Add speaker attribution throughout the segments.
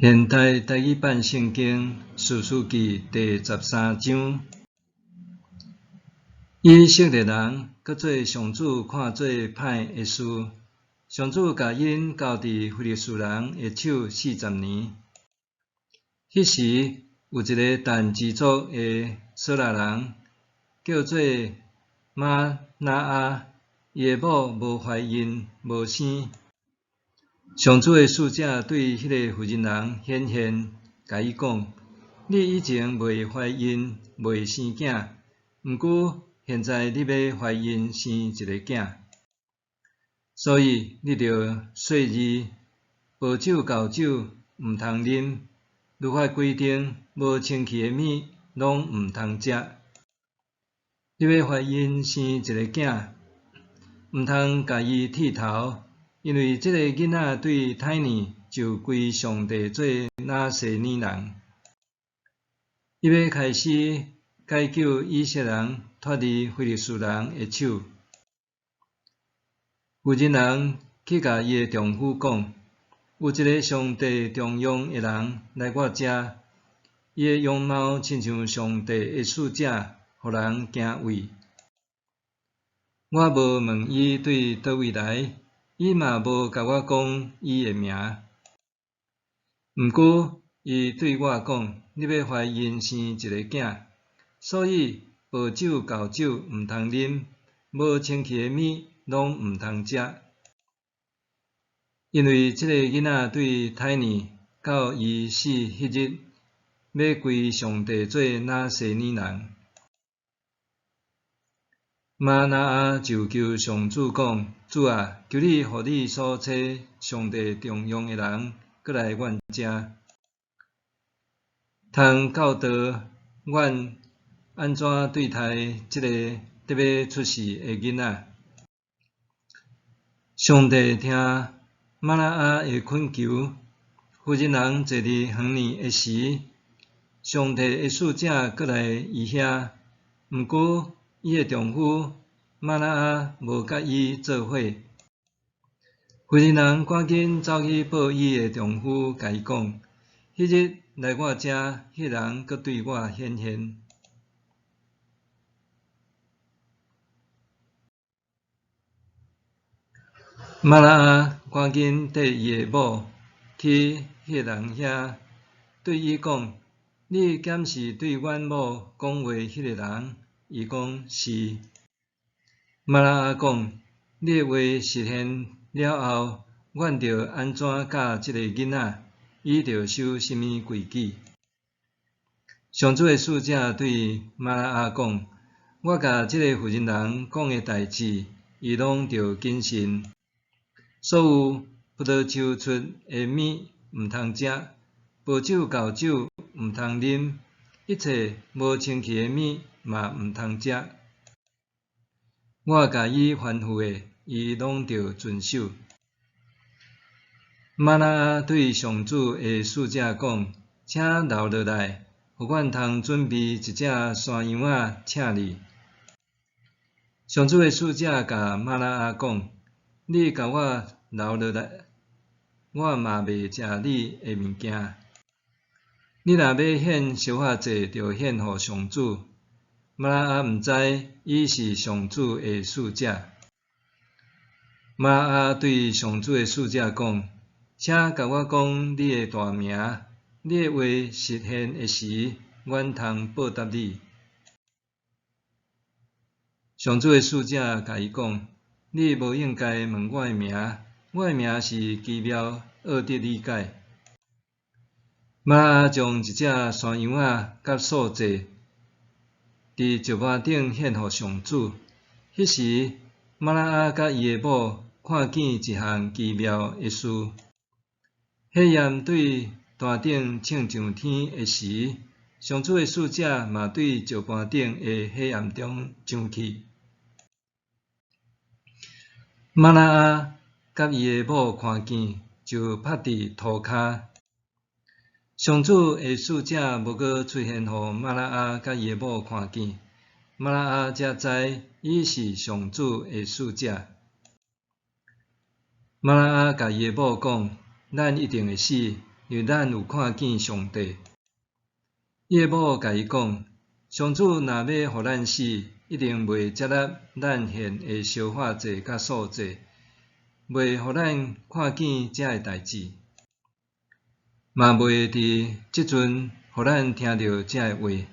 Speaker 1: 現代台語版聖經士師記第十三章，以色列人閣做上主看做歹的事，上主共𪜶交佇非利士人的手四十年。彼時有一个但支族的瑣拉人，叫做瑪拿亞，伊的某無懷孕，無生。上主的使者對彼个婦人人顯現，共伊講：你以前未懷孕，未生囝，毋過現在你欲懷孕生一个囝，所以你著細膩，無酒厚酒毋通啉，律法規定無清氣的物攏毋通食。你欲懷孕生一个囝，毋通共伊剃頭。因為這个囡仔對胎兒就歸上帝做拿細耳人，伊欲開始解救以色列人脫離非利士人的手。婦人人去共伊的丈夫講：有一个上帝重用的人來我遮，伊的容貌親像上帝的使者，予人驚畏。我無問伊對佗位來。伊嘛無共我講伊的名，毋過伊對我講：你欲懷孕生一个囝，所以薄酒厚酒毋通啉，無清氣的物攏毋通食。因為這个囡仔對胎兒到伊死彼日，欲歸上帝做拿細耳人。瑪拿亞就求上主講：主啊，求你予你所差上帝重用的人，閣來阮遮，通教導阮按怎對待這个得欲出世的囡仔。上帝聽瑪拿亞的懇求，婦人人坐佇園裡的時，上帝的使者閣來伊遐，毋過伊的丈夫瑪拿亞無佮伊做伙。婦人人趕緊走去報伊的丈夫，共伊講：彼日來我遮，彼人閣對我顯現。瑪拿亞趕緊綴伊的某去彼人遐，對伊講：你敢是對阮某講話彼个人？伊講是。瑪拿亞講：你的話實現了後，阮著按怎教這个囡仔，伊著守啥物規矩。上主的使者對瑪拿亞講：我共這个婦人人講的代誌，伊攏著謹慎。所有葡萄樹出的物毋通食，薄酒厚酒毋通啉，一切無清氣的物嘛毋通食。我共伊吩咐的，伊攏著遵守。瑪拿亞對上主的使者講：請留落來，予阮通準備一隻山羊仔請你。上主的使者共瑪拿亞講：你共我留落來，我嘛袂食你的物件。你若欲獻燒化祭，就獻予上主。瑪拿亞毋知伊是上主的使者。瑪拿亞對上主的使者講：請共我講你的大名，你的話實現的時，阮通報答你。上主的使者共伊講：你無應該問我的名，我的名是奇妙奧得理解。瑪拿亞將一隻山羊仔佮素祭，佇石盤頂獻予上主。彼時，瑪拿亞佮伊的某看見一項奇妙的事。火焰對壇頂衝上天的時，上主的使者嘛對石盤頂的火焰中上去。瑪拿亞佮伊的某看見，就拍佇塗跤。上主的使者無閣出現予瑪拿亞佮伊的某看見，瑪拿亞才知伊是上主的使者。瑪拿亞共伊的某講：咱一定會死，因為咱有看見上帝。伊的某共伊講：上主若欲予咱死，一定袂接納咱獻的燒化祭佮素祭，袂予咱看見這个代誌，嘛袂佇這陣予咱聽著這个話。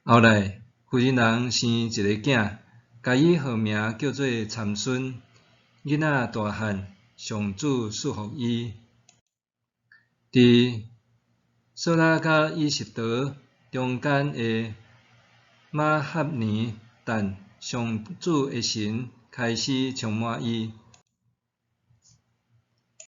Speaker 1: 後來，婦人人生一个囝，共伊號名叫做參孫。囡仔大漢，上主賜福伊。佇瑣拉佮以實得中間的瑪哈尼但，上主的神開始充滿伊。